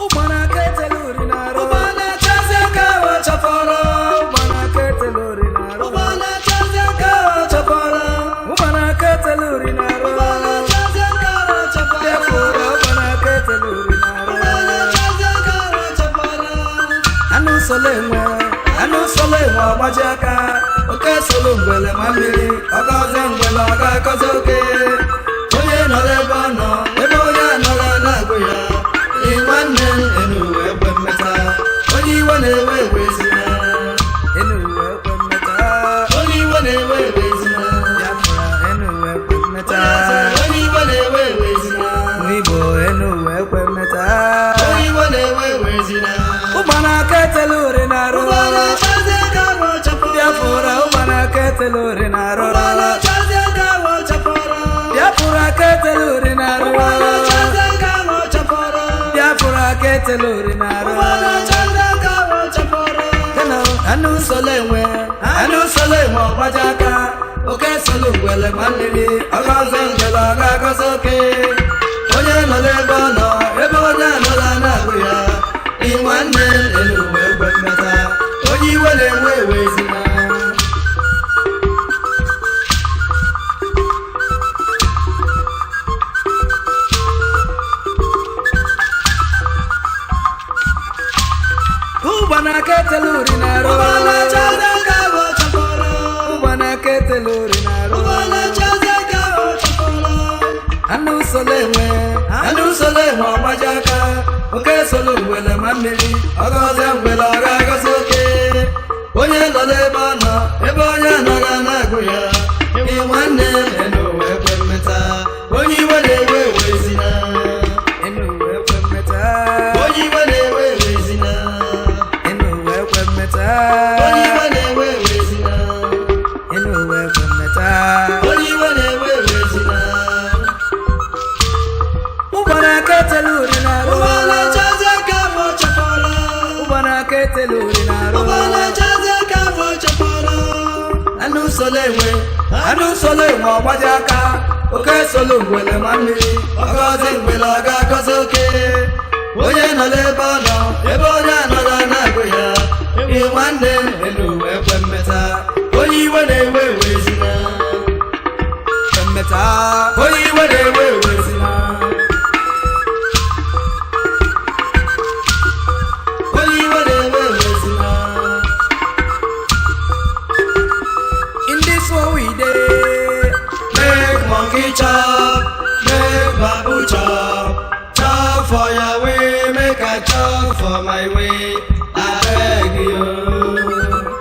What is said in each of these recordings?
Ụgbana aka etela uri n'arụ. Ụgbana chazie aka ọ chọfọrọ. Ụgbana aka etela uri n'arụ. Ụgbana chazie aka ọ chọfọrọ. Ụgbana aka etela uri n'arụ. Ụgbana chazie aka ọ chọfọrọ. Biafra, ụgbana aka etela uri n'arụ. Ụgbana chazie aka ọ chọfọrọ. Anụ solo enwe, anụ solo enwe ọgbaji aka. Oke solo ngwele ma mmiri, ọgọzie ngwele ọ ga-akọzi oke. Onye nọrọ ebe ọ nọ, ebe onye anọrọ na-agụ ya. Ị nwanne m enu ekwe mmeta. Onye iwe na-ewe ewe ezina. Enu uwe ekwe mmeta. Onye iwe na-ewe ewe ezina. Biafra, enu uwe ekwe mmeta. Onye iwe na-ewe ewe ezina. Igbo, enu uwe ekwe mmeta. Onye iwe na-ewe ewe ezina. Ụgbana aka etela uri n'arụ. Ụgbana chazie aka ọ chọfọrọ. Biafra, ụgbana aka etela uri n'arụ. Ụgbana chazie aka ọ chọfọrọ. Biafra aka etela uri n'arụ. Ụgbana chazie aka ọ chọfọrọ. Biafra aka etela uri n'arụ. Ụgbana chazie aka ọ chọfọrọ. Kano, anụ solo enwe, anụ solo enwe ọgbaji aka. Oke solo ngwele ma mmiri, ọgọzi ngwele ọ ga-agọzi oke. Onye nọ n'ebe ọ nọ, ebe onye anọla na-agụ ya. Ị nwanne elu uwe ekwe mmeta. Onye iwe na-ewe ewe ezina. Ụgbana aka etela uri n'arụ. Ụgbana chazie aka ọ chọfọrọ. Ụgbana aka etela uri n'arụ. Ụgbana chazie aka ọ chọfọrọ. Anụ solo enwe, Anụ solo enwe ọgbaji aka. Oke solo ngwele ma mmiri, ọgọzie ngwele ọ ga-agọzi oke. Onye nọ n'ebe ọ nọ, ebe onye anọghị na-agụ ya. Ị nwanne enu ụwa ekwe mmeta. Onye iwe na-ewe ewe ezina. Enu uwe ekwe mmeta. Onye iwe na-ewe ewe ezina. Enu uwe ekwe mmeta. Onye iwe na-ewe ewe ezina. Enu uwe ekwe mmeta. Onye iwe na-ewe ewe ezina. Ụgbana aka etela uri n'arụ. Ụgbana chazie aka ọ chọfọrọ. Ụgbana aka etela uri n'arụ. Ụgbana chazie aka ọ chọfọrọ. Anụ solo enwe, anụ solo enwe ọgbaji aka. Oke solo ngwele ma mmiri, ọgọzi ngwele ọ ga-agọzi oke. Onye nọ n'ebe ọ nọ, ebe onye anọghị na-agụ ya. Ị nwanne elu ụwa ekwe mmeta. Onye iwe na-ewe ewe ezina. Ekwe mmeta. Onye iwe na-ewe ewe ezina. Onye iwe na-ewe ewe ezina. In this world we dey. Make monkey chop, make babu chop. Chop for your way, make I chop for my way. I beg you.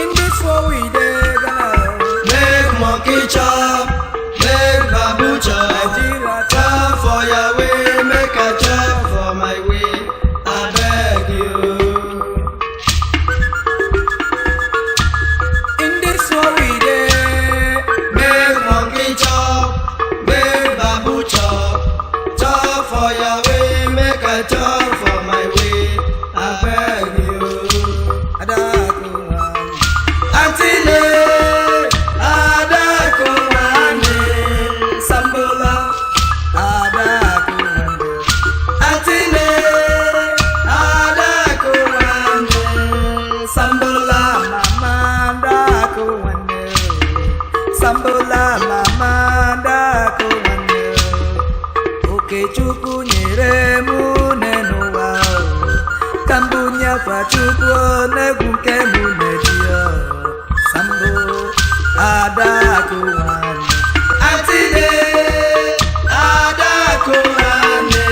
In this world we dey, Ghana. Make monkey chop, make babu chop. Nigeria. Chop for your way, make I chop for my way. I beg you. In this world we dey. Make monkey chop, make babu chop. Chop for your way, make I chop for my way. I beg you. Adaku nwanyị. Atile, Adako nwanne, Sambola. Adaku nwanne. Atile, Adako nwanne, Sambola. Mama Adaku nwanne. Sambola mama Adaku nwanne. Okechukwu nyere m une n'ụwa o. Ka mbụ nyefa Chukwu n'egwu nke mụ na-eji o. Sambo Adaku nwanne. Atile, Adako nwanne,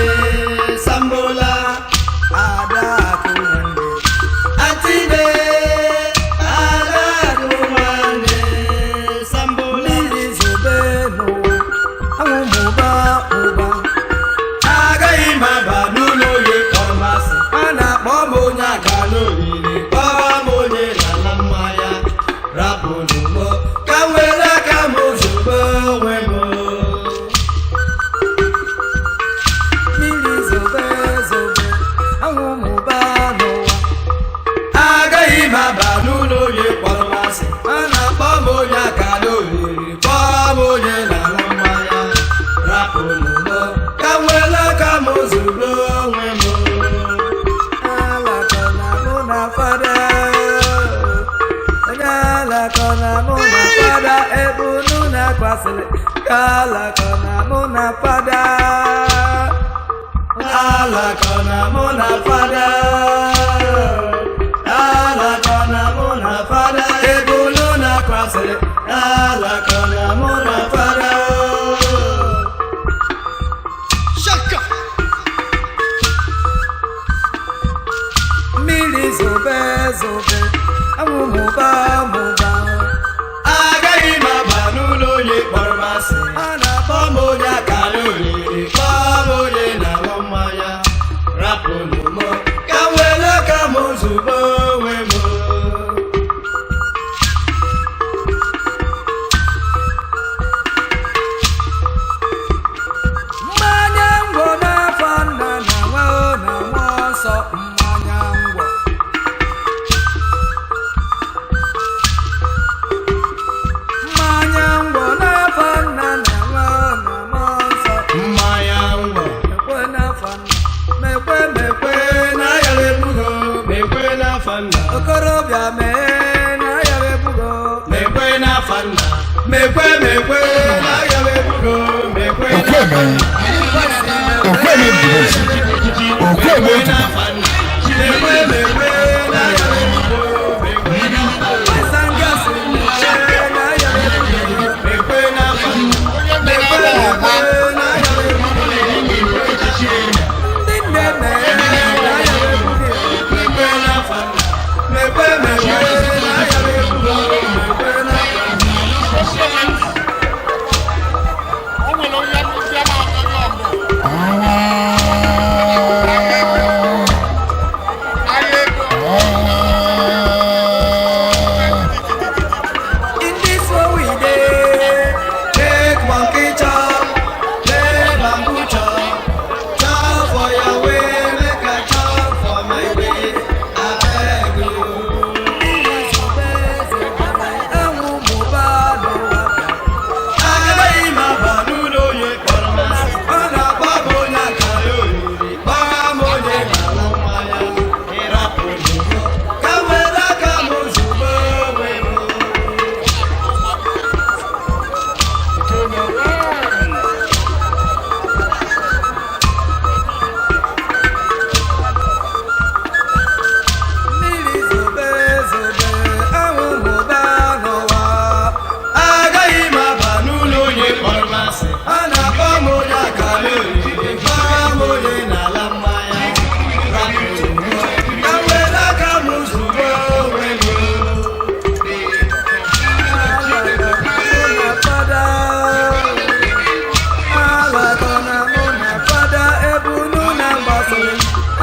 Sambola. Adaku nwanne. Atile, Adako nwanne, Sambola. Mmiri zobe n'ụwa, anwụ mụba ụba. Agaghị m aba n'ụlọ onye kpọrọ m asị. A na-akpọ Kpọọ m onye aka n'olili, kpọọ m onye na-ala mmanya. Rapụnụ m, ka m were aka m zụba onwe m. Mmiri zobe zobe, anwụ mụba. na-agbasịrị alakọ na mụ na fada. Alakọ na mụ na fada. Alakọ na mụ na fada. Ebulu na kwasịrị. Alakọ na mụ na fada. Shaka. Mmiri zobe zobe, anwụ mụba mụba. Agaghị m aba n'ụlọ onye kpọrọ m asị. A na-akpọ Kpọọ m onye akara oriri, kpọọ m onye na-aṅụ mmanya. Rapụnụ m, ka m were aka m zugbo onwe m. Mmanya ngwọ n'afọ nna na nwa na mmụọ nsọ, mmanya ngwọ. Mmanya ngwọ n'afọ nna na nwa na mmụọ nsọ. Mmanya ngwọ. Mekwe n'afọ nna, mekwe mekwe. Mekwe na ayara ebugo, mekwe n'afa nna. Okorobịa mee na ya ebugo. Mekwe n'afa nna. Mekwe mekwe na ayara ebugo, mekwe Okweme. Okweme Mbunosi. Okweme Otuba. n'afa nna. Mekwe mekwe na ayara ebugo, mekwe Sangasị mee na ya ebugo. mekwe n'afa nna. Mekwe mekwe na ayara ebugo. Ndị nne mee na ya ebugo. Mekwe n'afa nna. Mekwe mekwe na ayara ebugo, mekwe n'afa nna. In this world we dey. Make monkey chop, make bamboo chop, chop for your way, make I chop for my way. Abeg o. Anwụ mụba n'ụwa. Agaghị m aba n'ụlọ onye kpọrọ m asị. Ọ na-akpọ m onye akara oriri, kpọọ m onye na-aṅụ mmanya. Ịrapụ m, ka m were aka m zugbo onwe m. Mmiri zobe zobe, anwụ mụba n'ụwa. Agaghị m aba n'ụlọ onye kpọrọ m asị. A na-akpọ m onye akara oriri, kpọọ m onye na-ala mmanya. Rapụ m, ka m were aka m zugbo onwe m. Mụ na fada. Alakọ na mụ na fada, ebunu na mgbasịrị.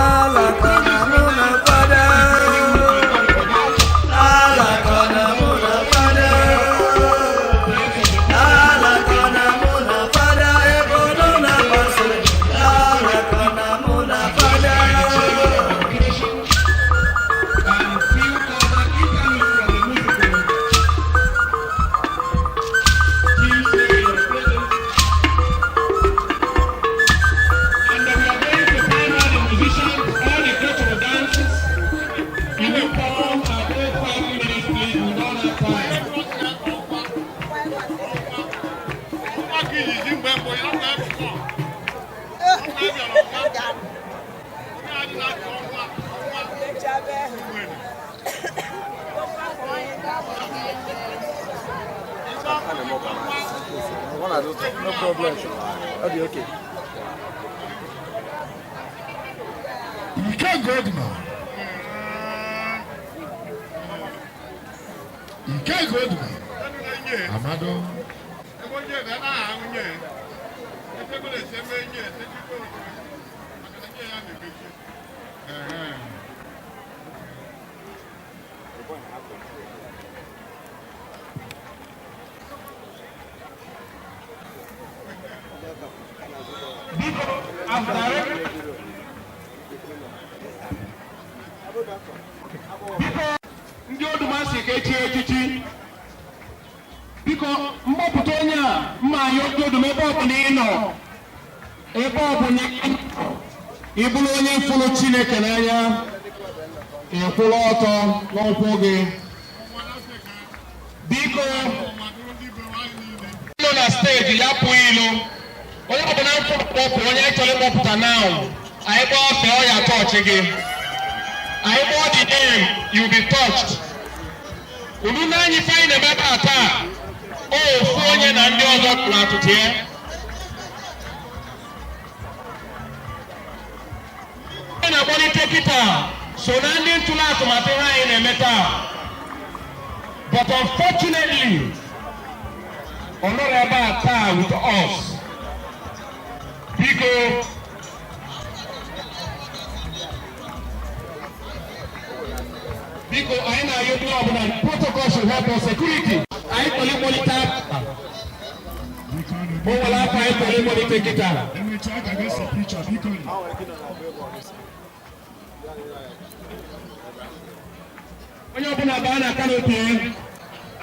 Alakọ na mụ na fada. Alakọ na mụ na fada. Alakọ na mụ na fada, ebunu na mgbasịrị. Alakọ na mụ na fada. No problem. Okay, okay. Ike Godman. Ike Godman. Amado. Ndị oduma si ka echie echichi, biko mgbapụta onye a mma anyị. Ndị oduma, ebe ọbụla ị nọ, ebe ọbụla ị nọ, ị bụrụ onye fụrụ Chineke n'anya, ị kwụrụ ọtọ n'ụkwụ gị, biko. Nọ na stage ya pụọ ilo. Onye ọbụla mkpọpụ, onye anyị chọrọ ịkpọpụta now, anyị kpọọ fee ọya touch gị. Anyị kpọọ the name, you be touched. Unu n'anya ife anyị na-eme ebe a taa, ofu onye na ndị ọzọ tụrụ atụtụ ya. Onye na-akpọlite kịta so na ndị ntụli atụmatụ ihe anyị na-eme taa, but unfortunately, ọ nọrọ ebe a taa with us. Biko, biko, anyị na-ayọ ndị ọbụla, protocol should help us, security. Anyị kpọrọ ịkpọlite, o nwere afọ anyị kpọrọ ịkpọlite kịta. Emechaa ka ga-ese picture, biko. Onye ọbụla baa na canopy.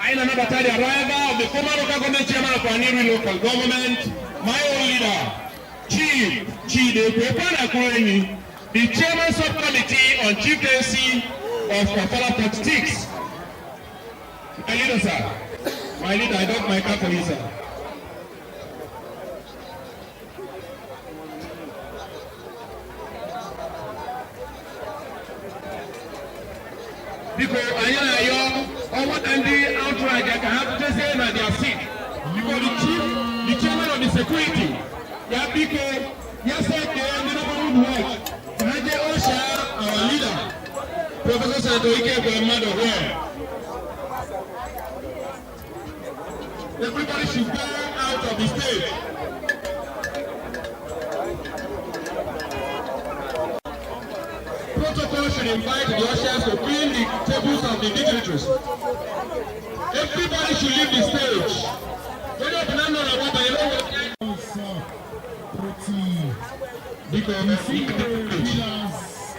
Anyị na-anabata the arrival of the former local government chairman of Aninri Local Government, my own leader, Chief Chidi Ekwe, the chairman subcommittee on chieftaincy of Ofala 46. My leader, sir. My leader, I don't my car for you, sir. Biko, anyị na-ayọ ọnwa na ndị entourage ka ha jezie na their seat. Biko, the chief, the chairman of the security ya, biko, ya sị ka ndị neighborhood watch ka ha jee usher our leader, Professor Senator Ike Ekweremadu, here. Everybody should go out of the stage. Protocol should invite the ushers to clean the tables of the dignitaries. Everybody should leave the stage. Onye ọbụla nọ na nwata ya n'oge. Pretty. Biko, Pillars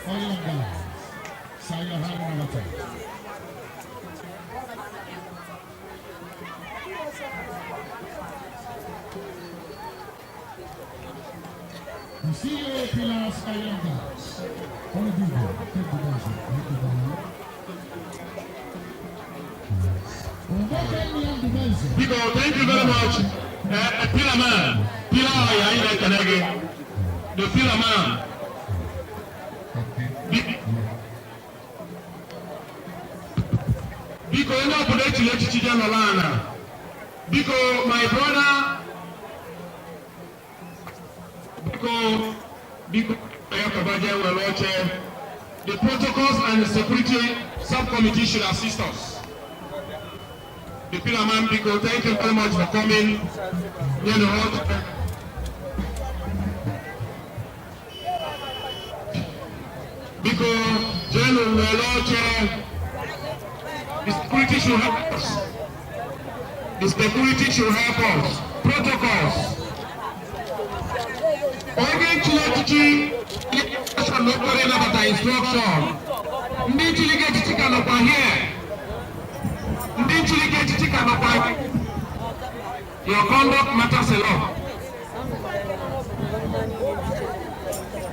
Oil and Gas. Sayo Harunabata. The CEO, Pillars Oil and Gas. Only Google. Take the version. Thank you very much. Yes. Biko, thank you very much. Pillar man, Pillar Oil, anyị na-ekele gị. The Pillar man. Biko, onye ọbụla echiri echichi je nọrọ ana. Biko, my brother, biko, biko, ya kaba je were oche. The protocols and the security subcommittee should assist us. The Pillar man, biko, thank you very much for coming. Nye the hot. Biko, jenu were oche. The security should help us. The security should help us. Protocols. Onye nchili echichi n'okporo ịnabata instruction. Ndị nchilike echichi ka nọkwa here. Ndị nchilike echichi ka nọkwa. Your conduct matters a lot.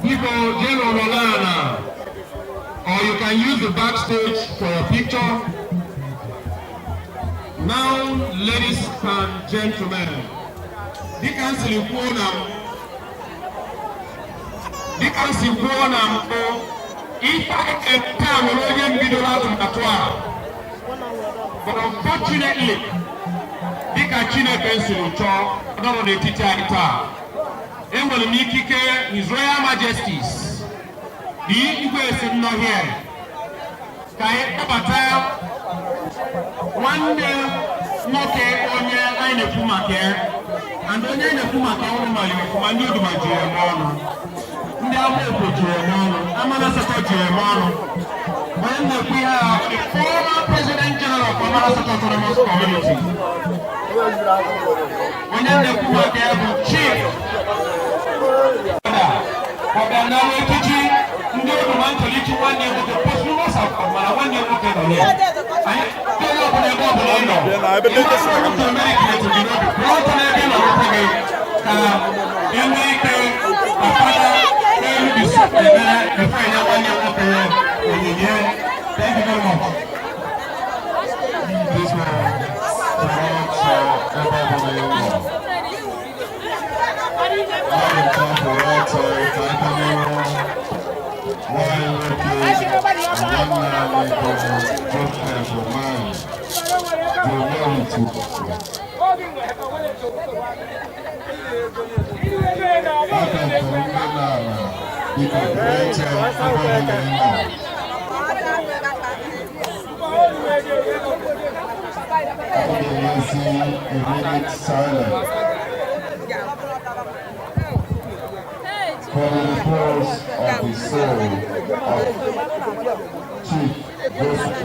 Biko, jenu nọrọ ala. Or you can use the backstage for your picture. Now, ladies and gentlemen, dịka m siri kwuo na dịka m si kwuo na mbụ, ife taa nwere onye mbidoro atụmatụ a, but unfortunately, dịka Chineke siri chọọ, ọ nọrọ n'etiti anyị taa. Enwere m ikike His Royal Majesties, the Igwe si nọ here, ka anyị kpọbata nwanne nwoke onye anyị na-ekwu maka ya, and onye anyị na-ekwu maka ọrụ mali ọfụma. Ndị Oduma jiri eme ọnụ, ndị Amaokwe jiri eme ọnụ, Amana Asatọ jiri eme ọnụ. Onye m na-ekwu ihe a, the former President General of Amana Asatọ Autonomous Community, onye m na-ekwu maka ya bụ Chief ọbịa na echichi ndị Oduma ntolichi nwanne nwoke posthumous, mana nwanne nwoke nọ ya. Anyị ndị onye ọbụla, ebe ọbụla ị nọ, kwụrụ ọtọ n'ebe ị nọ, ụkwụ gị, ka enwee ike ka fada erubisi ekpere before enye nwanne nwoke onyinye. Thank you very much. This one, ebe ọbụla ị nọ. Nwanne nwoke na nwanne anyị bụ Joseph Umahi Jomowit. Aga m onye n'ala, biko buru oche ebe ọ bụla ị nọ. A ga-enwezi a minute silence for the repose of the soul of Chief Joseph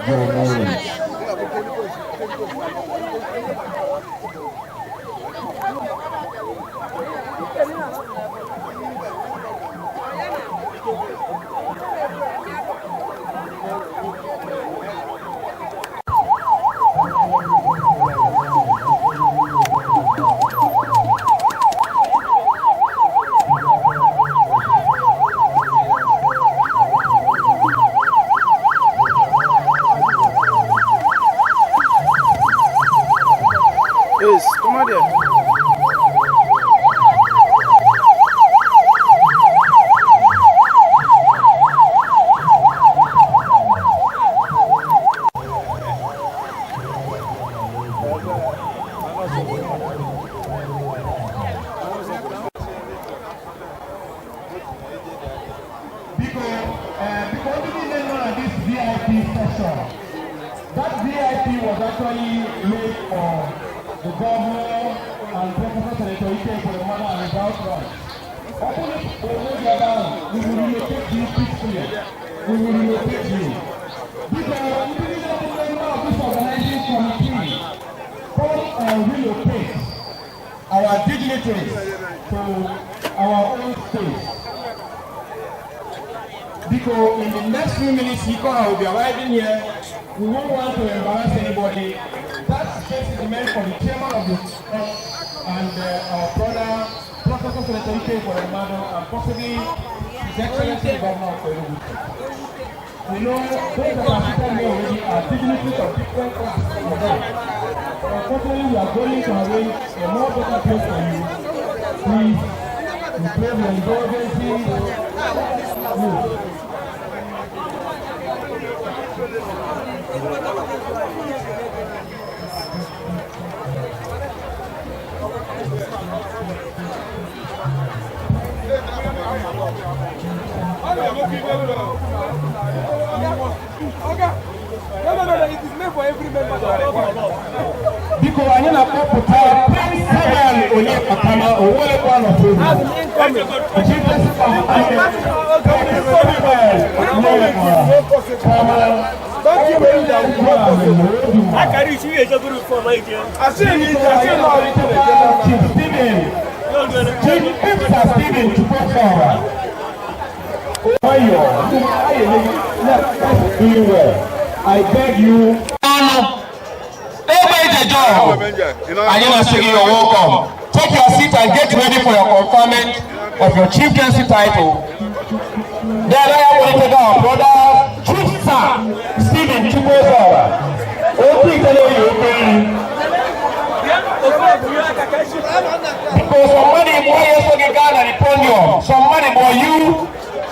Jomowit. Yes, come out there. Biko, biko, ndị niile nọ na this VIP session, that VIP was actually made for the governor and Professor Senator Ike Ekweremadu and his entourage. Ọ bụrụ na onwe ebe ahụ, we will relocate you peacefully. We will relocate you. Biko, ndị niile bụ member of this organizing committee, come and relocate our dignitaries to our own space. Because in the next few minutes, Ikoha will be arriving here. We won't want to embarrass anybody. That space is meant for the chairman of the and our brother, Professor Senator Ike Ekweremadu, and possibly His Excellency the Governor of Enugu. We know those that are seated here already are dignitaries of different classes of them. Unfortunately, we are going to arrange a more better place for you. Please, we crave your indulgence. Move. Okay. No, it is made for every member. Biko, anyị na-akpọpụta Prince Samuel Onyekatama Owelekwa Nọtụrụ. Incoming. Chief Samuel Onyekatama. Don't you believe that? Chief Stephen, Chief Mr. Stephen Chukwukawa. Oyo, doing well. I beg you. Ebe Ejejo, anyị na-asị gị, you're welcome. Take your seat and get ready for your conferment of your chieftaincy title. Then I want to our brother, Chief Sir Stephen Chukwukawa. Okwu itele oyi okwu nri. Because somebody more years ago gaa na the podium, somebody more you,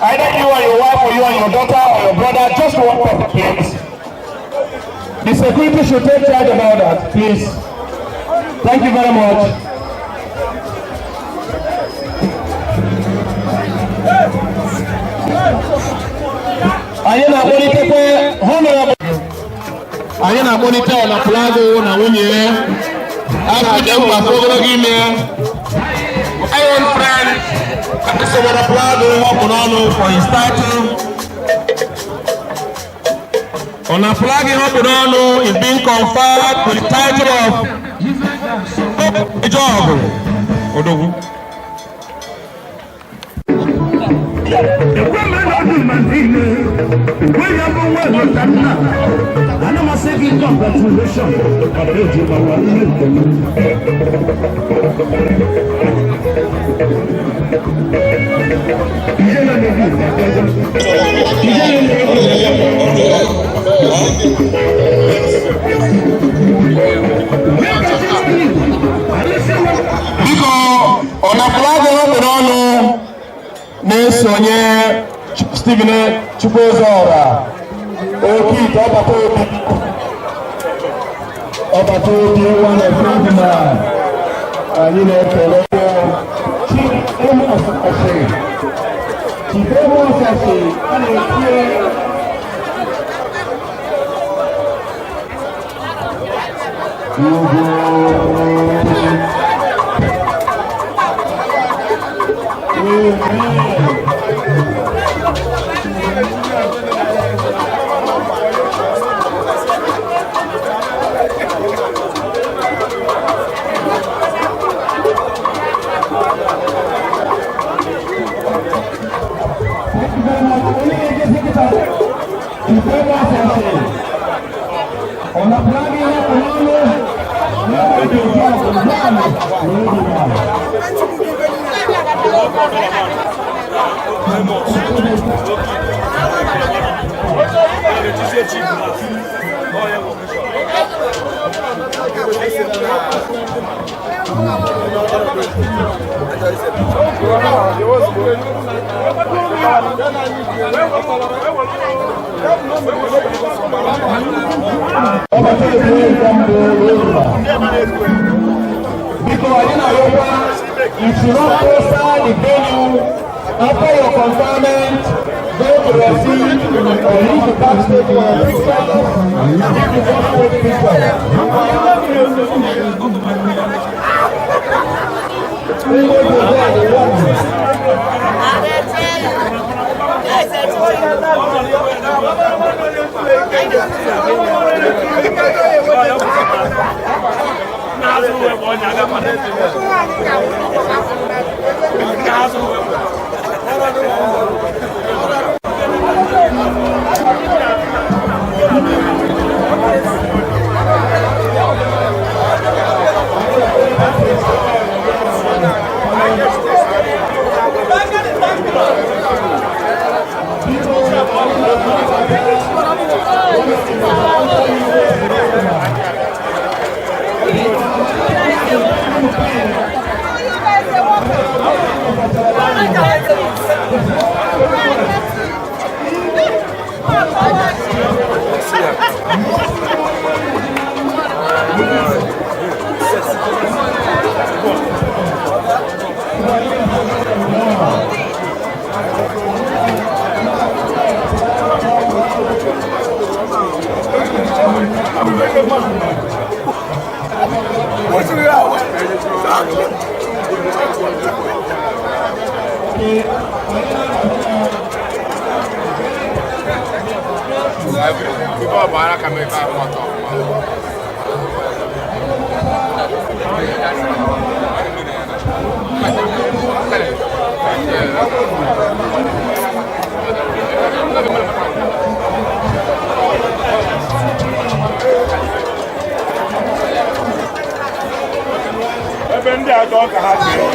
either you or your wife or you and your daughter or your brother, just one person, please. The security should take charge about that, please. Thank you very much. Anyị na-akpọlitekwa Honorable, anyị na-akpọlite Ọnapụlagụ na nwunye ya. A na-adị mkpa ogologo ime. My own friend, Ọnapụlagụ họpụ n'ọnụ for his title. Ọnapụlagụ họpụ n'ọnụ is being conferred with the title of Ejọgụ Odogwu. Niile mgbe ya bụ nwa lọta nna, ana m asị gị congratulation, maka eji gbawa ihe nke m. Ijele na-ebi ijele na-ebi. Biko, Ọnapụlagụ họpụ n'ọnụ na-eso. Onye Stephen Chukwuezeọra oke ite ọbata obi, ọbata obi nwa na anyị na-ekele. Chief Amos Oshi, Chief Amos Oshi, a na-etinye ugwu. Amen. Thank you very much. Onye ga-ejesi kịta, Chief Amos Oshi. Ọ napụrụ gị ihe n'ọnụ n'ebe dị otu a bụ naanị na obi. Ọbata ebere nke mbụ n'Oruma. Biko, anyị na-arịọkwa, if you not outside the venue after your confinement, go to your seat or use the backstage for your pictures. If you want to take pictures. Ndị obodo a dị one. Ebe ndị a chọọ ka ha kee,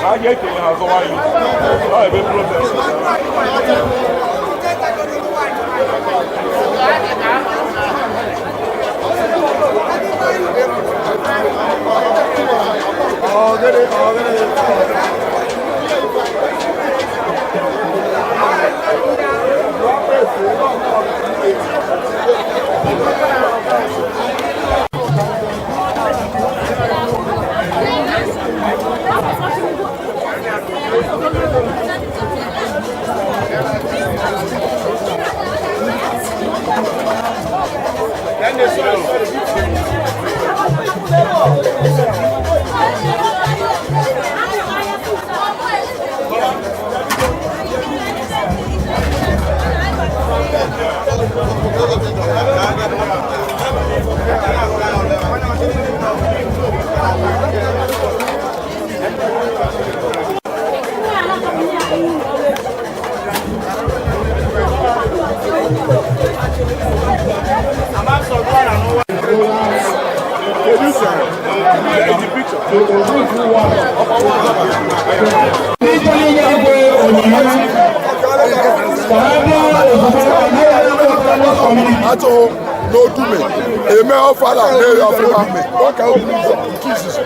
ha ga-ekenye ha zọwa ya ọ ebe protest. Ndị chọrọ inye igwe onyinye ka ha bịa ozugbo, anaghị anakọta ndị community. Atụ n'Odume. Eme ọfala na-eri ọfụma. Ọka obi nke izizi.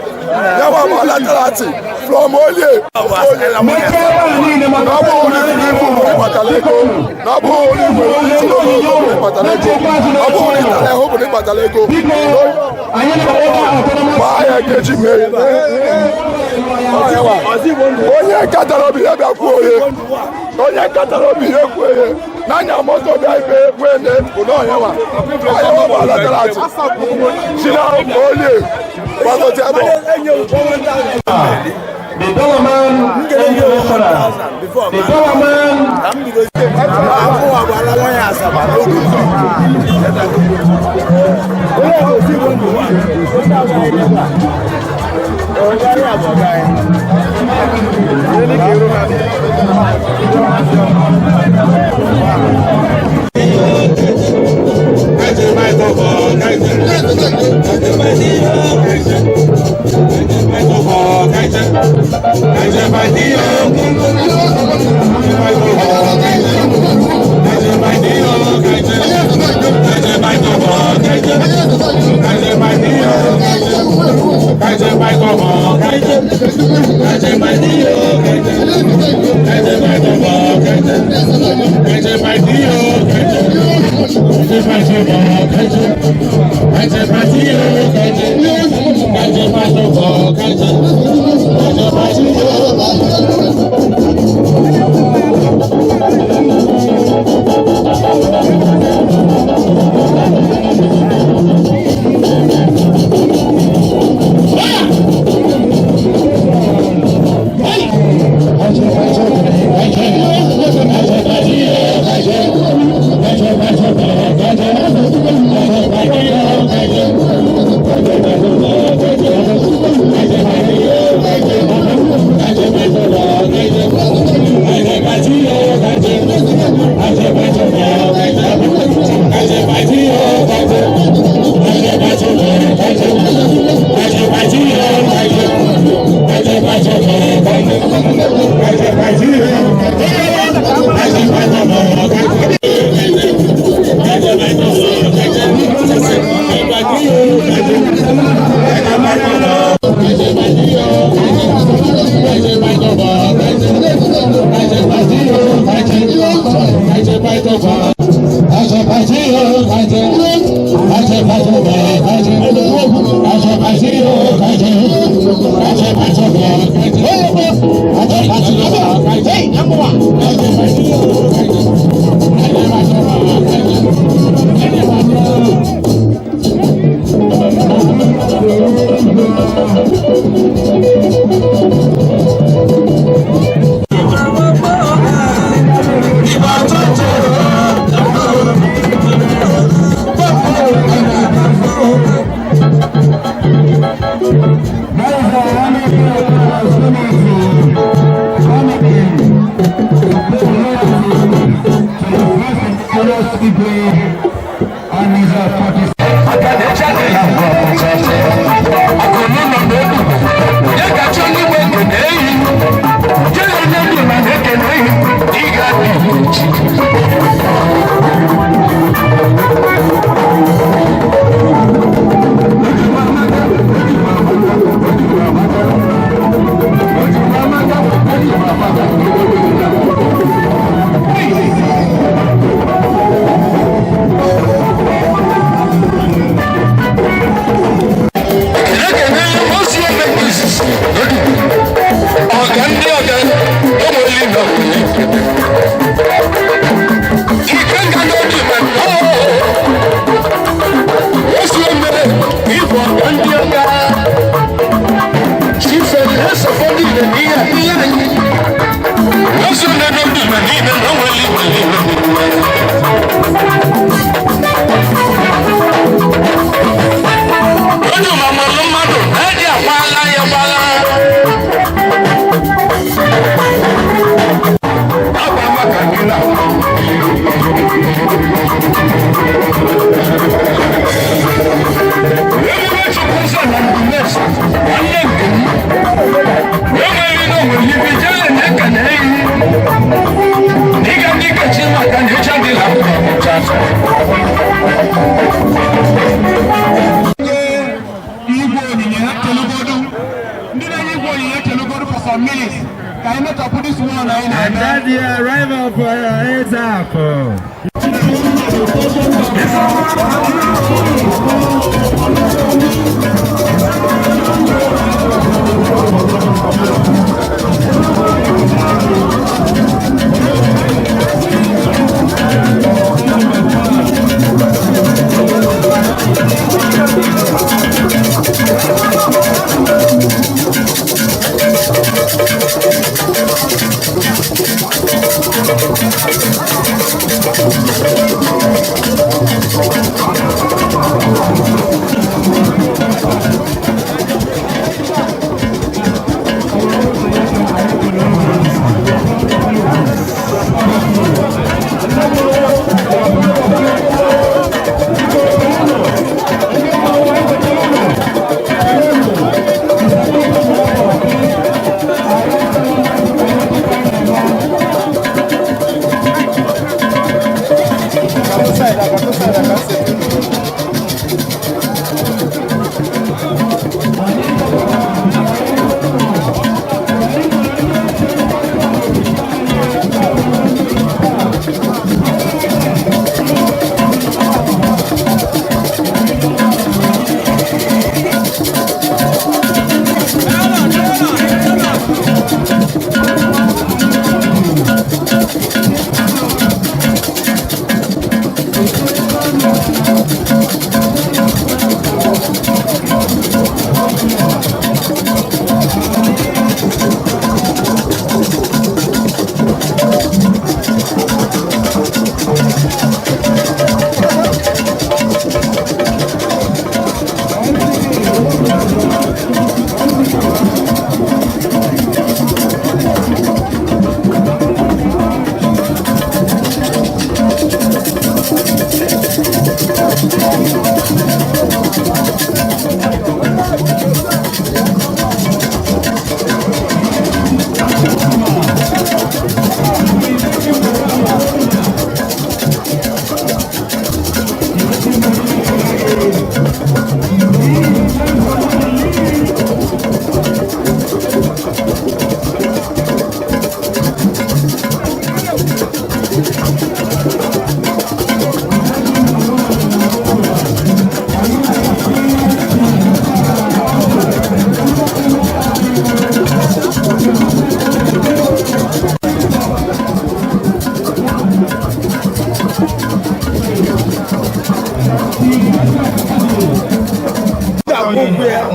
Ya nwa bụ alatarati from Olie. Na ọ bụghị onye ibu bụ ịkpatara ego. Na ọ bụghị onye igwe tụrụ bụ ịkpatara ego. Ọ bụghị onye ịtara ahụ bụ ịkpatara ego. Gbaa ya nkeji mee. Onye katara obi ya bịa kwuo ohe. Onye katara obi ya kwuo ohe. N'anya moto bịa ibe wene bụ na onye nwa. Onye nwa bụ alatarati. Si na Olie gbagote ebe. The dollar man international. The dollar man. Thank you. Time up for your heads up.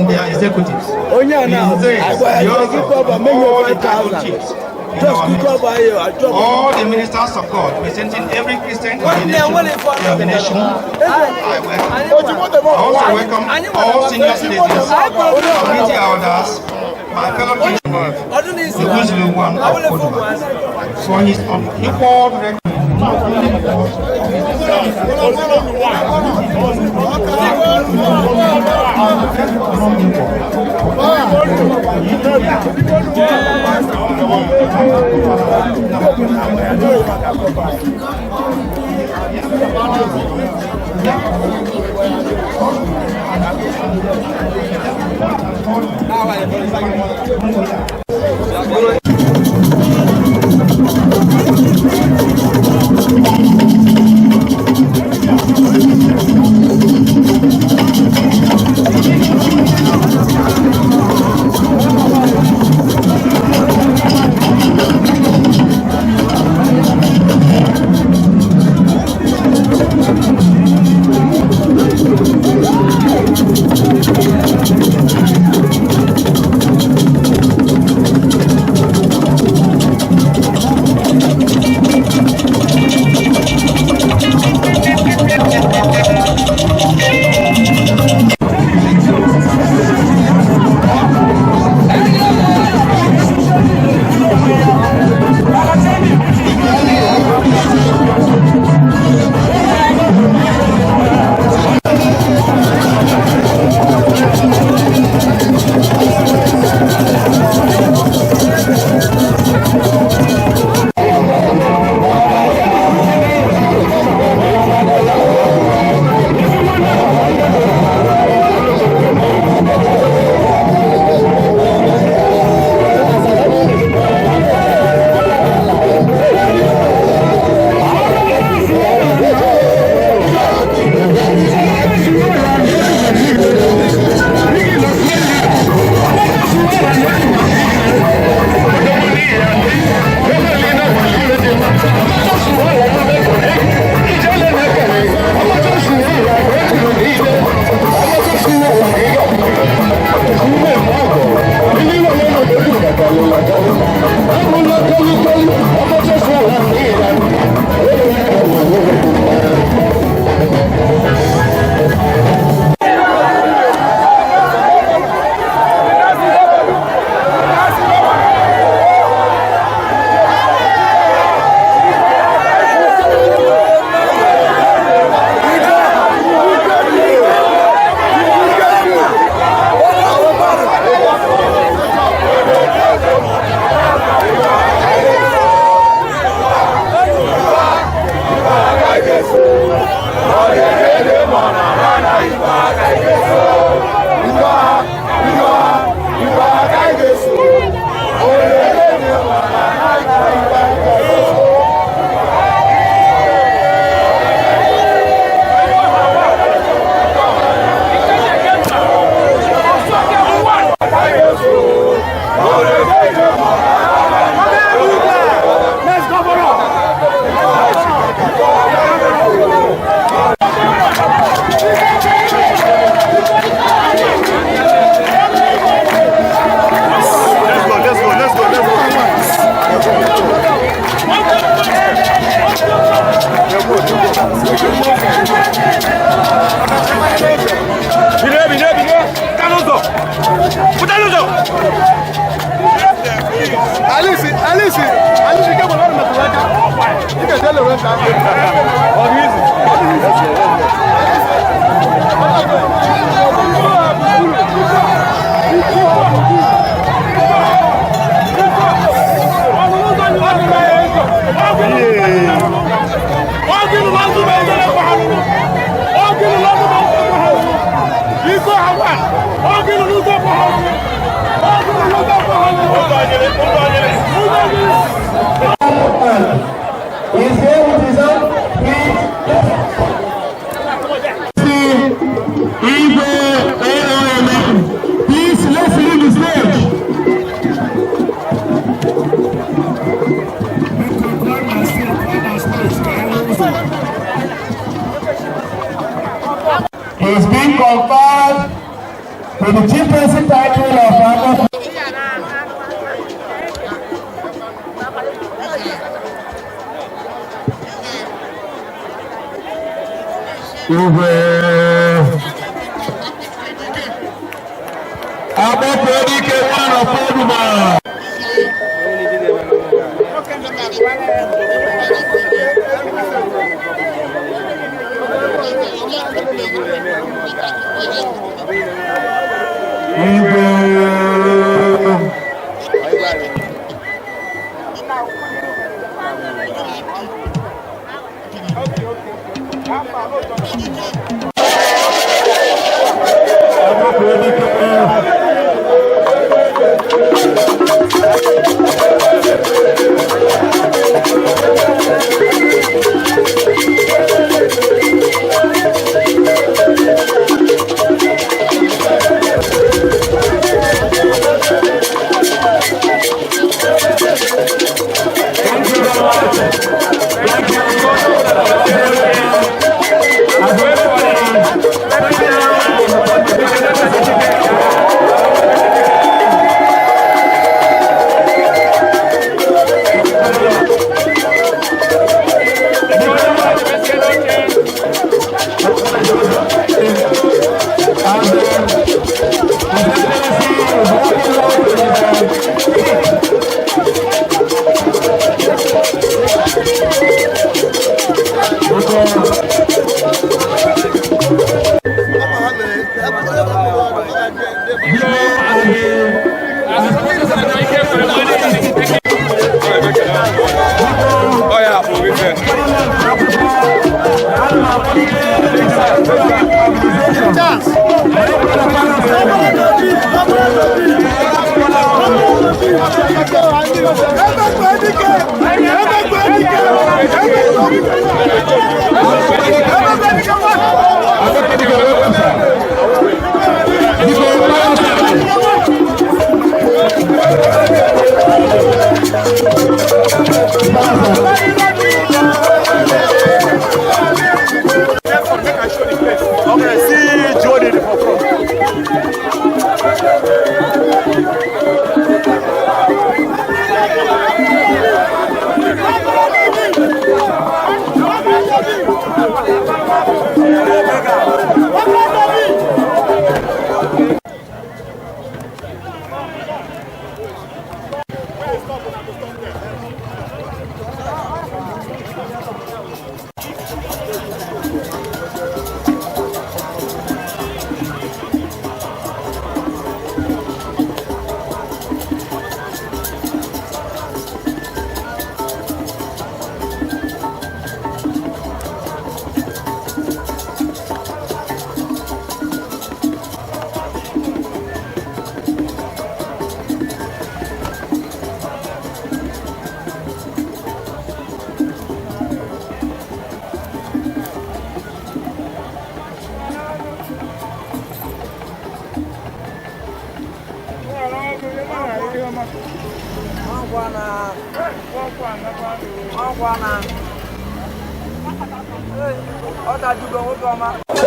Their executives. Onye na All the tribal chiefs in our midst. All the ministers of God representing every Christian in the nation. I welcome. I also welcome all senior citizens, community elders, my fellow Christians, the Muslim one of Oduma, for his unequaled record. Not only because of his Is here with his own feet. Igwe AOMM, please let's leave the stage. He's being conferred with the chieftaincy title of Agbo. Igwe Agbapụdike one of Oduma. Igwe Agbapụdike.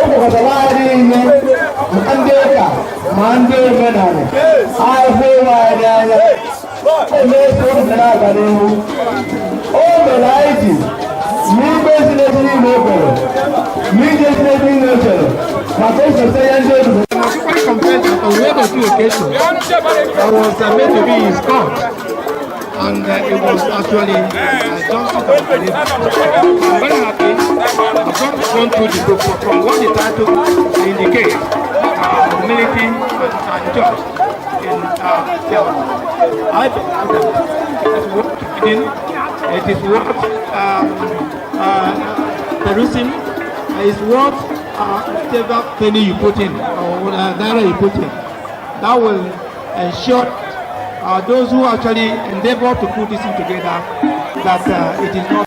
Ụkọtara anyị niile, ma ndị ụka ma ndị omenala, ahụhụ ịwa anyị anya eme ka obi na-aga n'ihu. O mere anyị ji ma ikpe ziri ezi niile o kwere, ma ije ziri ezi niile o chere, maka esote ya ndị obodo. Was compared on one or two occasions that was meant to be his court. And it was actually justice that was delivered. I'm very happy. I've just gone through the book from what the title indicates, humility and just in theology. I believe that it is worth reading, it is worth perusing, it is worth whatever penny you put in or naira you put in. That will ensure those who actually endeavor to put this thing together that it is not.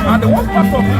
And the worst part of it,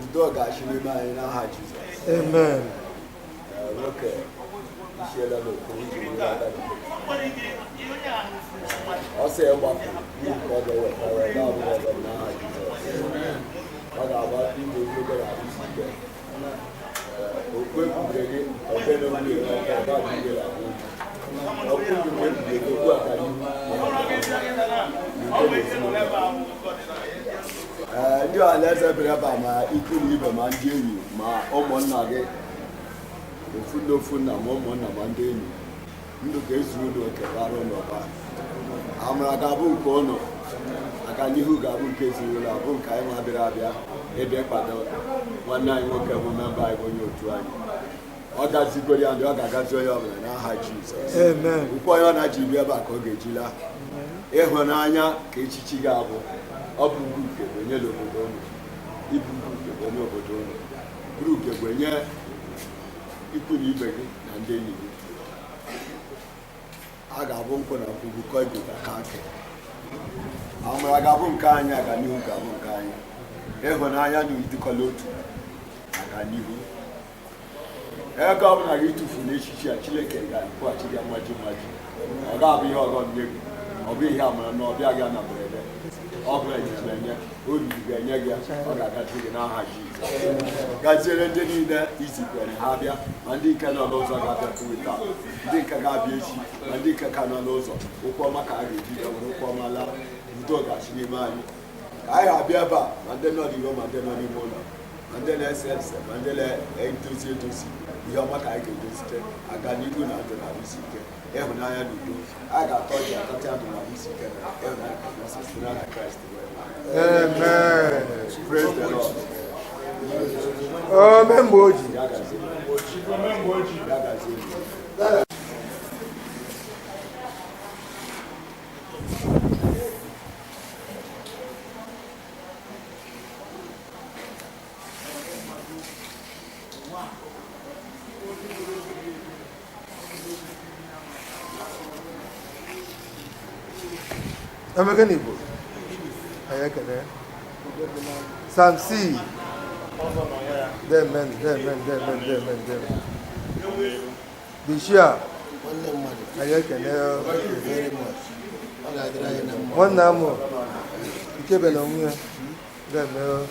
Udo ga-achị n'ime anyị n'aha Jizọs. Amen. Nwoke isiela n'okpuru iji were agadi. Ọ sị ịgbapụ n'ihi ka ọ ga-eweta ya ga-abụ ọzọ n'aha Jizọs. Ọ ga-agba ndụ ogologo na ahụ isi ike. Okpu ekwubere gị ọbịa n'oge ọka ga-abụ ihe ahụ. Okpu ekwubere gị okpu aka n'ihu. Ndị ọhaneze bịara ebe a ma ikwu na ibe ma ndị enyi ma ụmụnna gị ofu na ofu nna ma ụmụnna ma ndị enyi ndụ ga-ezuru unu oke bara unu ụba. Amara ga-abụ nke ụnụ, aganihu ga-abụ nke ezinụlọ abụ nke anyị ma bịara abịa ịbịa kwado nwanne anyị nwoke bụ memba anyị bụ onye otu anyị. Ọ gazigoro ya ndị ọ ga-agazi onye ọbụla n'aha Jizọs. Amen. Ụkwụ onye ọ na-ji bịa ebe a ka ọ ga-ejila. Ịhụnanya ka echichi ga-abụ. Ọ bụ ugwu nke bụ onye n'obodo unu, ibu ugwu nke bụ onye obodo unu, bụrụ nke bụ onye ikwu na ibe gị na ndị enyi gị. A ga-abụ nkwụ na nkwụ bukọ ibu ka akị. Amara ga-abụ nke anyị, aganihu ga-abụ nke anyị. Ịhụnanya na ịdịkọla otu aganihu. Ego ọbụla gị tụfu n'echichi a, Chineke ga-akwụghachi gị mmaji mmaji. Ọ ga-abụ ihe ọghọm nye gị, ọ bụ ihe amara na ọbịa gị na mberede. Ọ bụla enyere enye, oriri ga-enye gị, ọ ga-agazi gị n'aha Jizọs. Gaziere ndị niile izikwere ha bịa, ma ndị nke nọ n'ụzọ ga-abịa taa, ndị nke ga-abịa echi, ma ndị nke ka nọ n'ụzọ, ụkwụ ọma ka a ga-eji bịa were ụkwụ ọma laa. Udo ga-achị n'ime anyị. Ka anyị ga-abịa ebe a, ma ndị nọ n'iro ma ndị nọ n'ime ụlọ, ma ndị na-ese ese, ma ndị na-edozi edozi, ihe ọma ka anyị ga-edozite, aga n'ihu na ndụ na isi ike, ịhụnanya na udo. A ga-atọ ji atọcha ndụ na isi ike na ịhụnanya ka Jizọs site n'aha Kraịst wee maa. Amen. Praise the Lord. Amen. Ya gazie. Ya gazie. Emeka n'Igbo, anyị ekele. Sam C. Demen, demen, demen, demen, demen. Bishia, anyị ekele. Nwanne amụ, ikebela onwe ya. Demen.